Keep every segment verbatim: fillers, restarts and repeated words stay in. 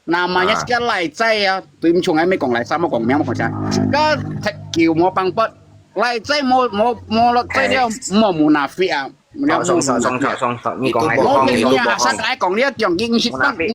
Namanya 啊。 自家來在啊，對毋住，𠊎毋講來在，莫講名，莫講啥。自家踢球無放波，來在無，無，無落在了，莫munafik啊。好，上，上，上，上，上，上，你講，你講，你講，你講。無，你講，你講。 自家講，你講，你識講。Munafik。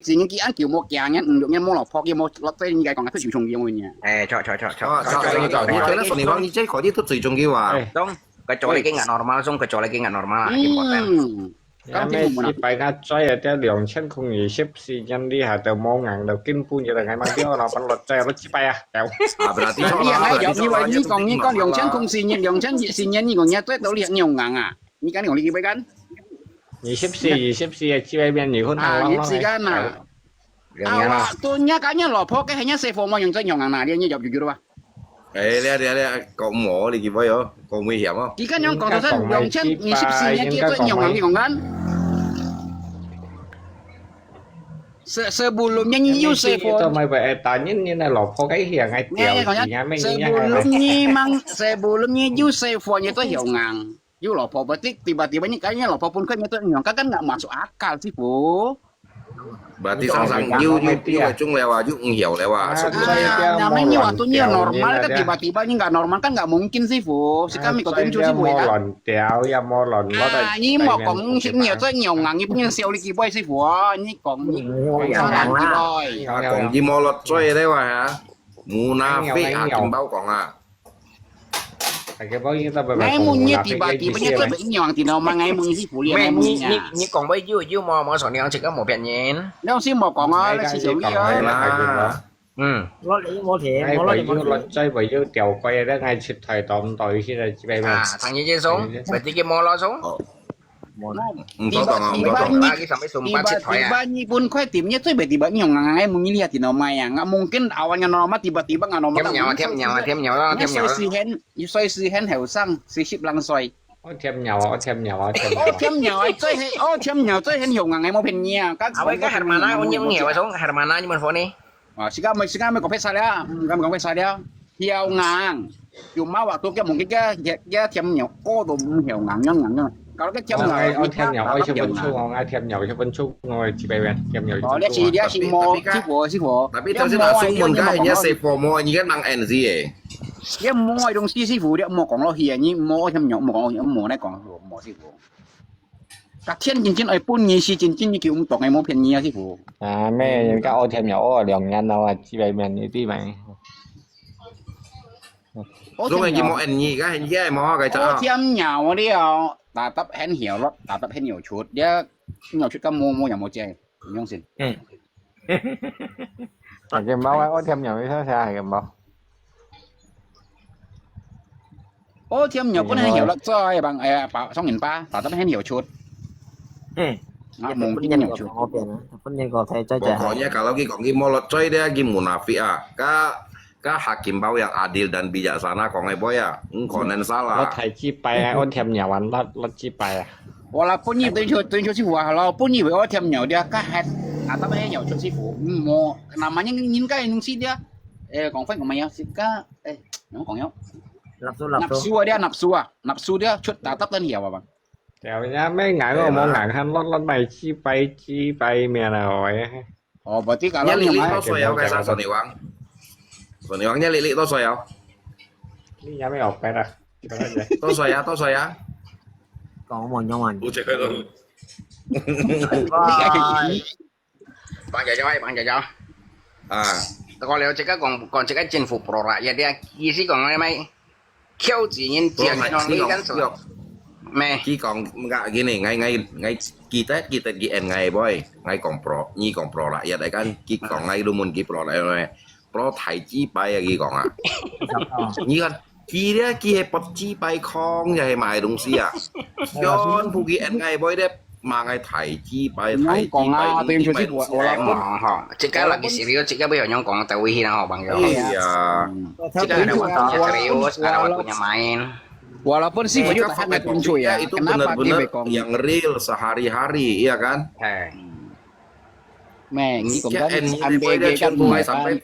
自己安球無驚，五六年無落波，佢無落在，你該講，佢就重要个呢。哎，著，著，著，著。啊，著，著，著，著。你覺得說你講，你這個你都最重要啊。哎。當佢做你个normal，當佢做你个normal，嗯。 Yang meh，一擺較衰啊，這兩千空二十四年你下都無硬到，根本就係𠊎問你，老闆落債，落幾擺啊？啊，berarti你，你講，你講兩千空四年，兩千四年，你講你最到你硬硬啊？你講你講你幾擺kan？二十四，二十四啊，幾擺變離婚啊，二十四kan啊。 兩年啦。啊，都人家，人家老婆，該人家細伙無用，真用啊，那你，你要不就吧？哎，你，你，你，講無，你去喂哦，講危險哦。佢講用講到兩千二十四年，佢做用啊，你講kan？Se-，sebelumnya你有細伙。 Sebelum你mang，sebelum你有細伙，你做用啊。 有老婆，berarti tiba-tiba你，你老婆分開，你做用，kan，kan nggak masuk akal，師傅。 Berarti常常又，又，又會中了啊，又毋曉了啊，啊，所以啊，namanya你話都你normal，該tiba-tiba你nggak normal，kan nggak mungkin，師傅。係kami kau tunjuk，師傅，ya kan？ 無亂調，也無亂，啊，你莫講，你，你做用啊，你不能笑你幾擺，師傅啊，你講，你，啊，講佢無落水了啊，munafik啊，金寶講啊。 Ai mun你tiba-tiba你做用啊，tiba-tiba ai mun你師傅，你ai mun你啊。你，你講話有，有無，無說你自家無騙人。你先莫講啊，你係小李啊。嗯。我，你無聽，我，你無聽。啊，唐人街上，berarti佢無落水。哦。 毋好講啊，毋好講。Tiba-tiba，tiba-tiba你分開店，你做tiba-tiba你用啊，ai mun你啊，tiba-tiba啊，nggak mungkin awalnya normal，tiba-tiba nggak normal。添尿啊，添尿啊，添尿啊，添尿啊。你歲數還，你歲數還後生，四十零歲。我添尿啊，我添尿啊，我添尿啊。哦，添尿啊，最還，哦，添尿最還用啊，ai無騙你啊。啊，喂，該Hermana，我用尿啊，從Hermana你問我呢？ 啊，自家毋，自家毋講別儕了，嗯，毋講別儕了。曉硬，有嘛話都叫問佢个，佢，佢添尿，屙到毋曉硬，硬，硬，硬。Kalau佢添尿，哦，𠊎，𠊎添尿，𠊎十分鐘哦，𠊎添尿十分鐘，𠊎幾百遍，添尿十分鐘哦。哦，你係，你係無，師傅，師傅。Tapi頭先阿叔問个，你係師傅無？你个人N Z誒。你莫愛東西，師傅，你莫講落去啊！你莫添尿，莫講，莫來講，莫師傅。 Ka天真真愛分你，是真真你叫毋懂，ai無騙你啊，師傅。啊，咩，人家屙添尿屙兩年了啊，幾百遍你知咩？所以佢無N二，該N二無該隻啊。屙添尿了，tetap還曉落，tetap還曉出，佢曉出个無，無也無借，你相信？嗯。啊，金寶啊，屙添尿你睇下，金寶。 哦，添尿本來曉落水，bang，哎呀，把，雙人巴，打到很有出。嗯。啊，mungkin有出。Aku pun yang kau tanya, aku pun yang kau tanya，無，無，你kalau佢講佢無落水咧，佢munafik啊。Ka，ka Hakim Bao yang adil dan bijaksana講个話啊，毋可能salah。我太雞掰啊，我添尿啊，落，落雞掰啊。Walaupun你對手，對手師傅啊，walaupun你會我添尿，dia ka hat，啊，tapi有出師傅，嗯，無，namanya應該東西dia，誒，講翻講乜嘢，是个，誒， 仰講喲？Nafsu，nafsu。Nafsu啊，這nafsu啊，nafsu這出tetap dan曉啊，bang。對啊，人家愛硬，𠊎無硬，還亂亂賣雞掰雞掰面啊，喂。哦，berarti kalau你，你多歲啊？該啥，Soniwang？Soniwang，你，你多歲啊？你也沒有白的。多歲啊？多歲啊？講我問，講我問。有一個人。Bye。 Bang Jaja，Bang Jaja。啊。Kalau自家講，講自家政府pro rakyat，意思講个咩？僥倖人佔用你kan，咩？佢講，gini，𠊎，𠊎，𠊎，kita，kita GNI boy，𠊎講pro，你講pro rakyat kan，佢講𠊎都問佢pro rakyat，pro大雞掰啊，佢講啊。你看， 佢咧，佢係發雞掰控，又係賣東西啊。全部佢NI boy咧，賣个大雞掰，大雞掰，你講啊，對，就是我，我，哈，這個lagi serius，這個不要用講到危險啊，朋友。哎呀，這個ada waktunya serius，ada waktunya main。Walaupun sih，我就很有興趣啊，itu benar-benar yang real sehari-hari，iya kan？哎。咩，你講到NI boy咧，全部賣sampai，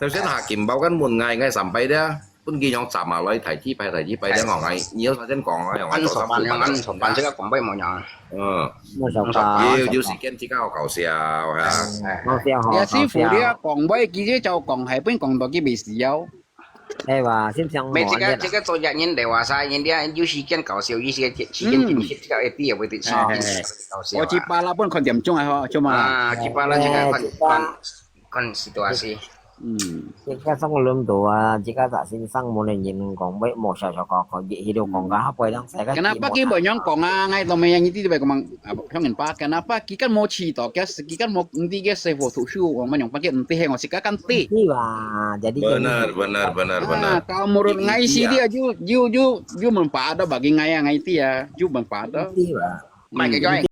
頭先Hakim Bao kan問𠊎，𠊎sampai咧。分佢樣站下來，提起牌，提起牌，你講，哎，你有啥先講啊？用恁做上班，用恁上班，這個講話無樣。嗯，無想法。有有時間自家好搞笑，哈。好笑好，也師傅，你啊講話，佢就照講，係分講到佢袂死哦。係吧？先生，沒這個這個做人人的話噻，人家有時間搞笑，有時間時間緊，這個idea會得時間搞笑。我一巴拉分看點鐘啊，吼，就嘛。啊，一巴拉這個看看看 situasi。嗯。這個上輪到啊，這個大先生無人人講，喂，無小小講講，佢佢都講个，佢背當時个。 Kenapa佢無樣講啊？𠊎都沒yang itu baik komang, ah, 香港吧。Kenapa佢kan無去到，佢佢kan無唔知佢師傅讀書，我們用pakai唔知係我自家kan知。係吧？Jadi Benar, benar, benar, benar. Kalau menurut ngai sih dia, you you you you mempada bagi ngai ngai dia, you mempada. 係吧？買个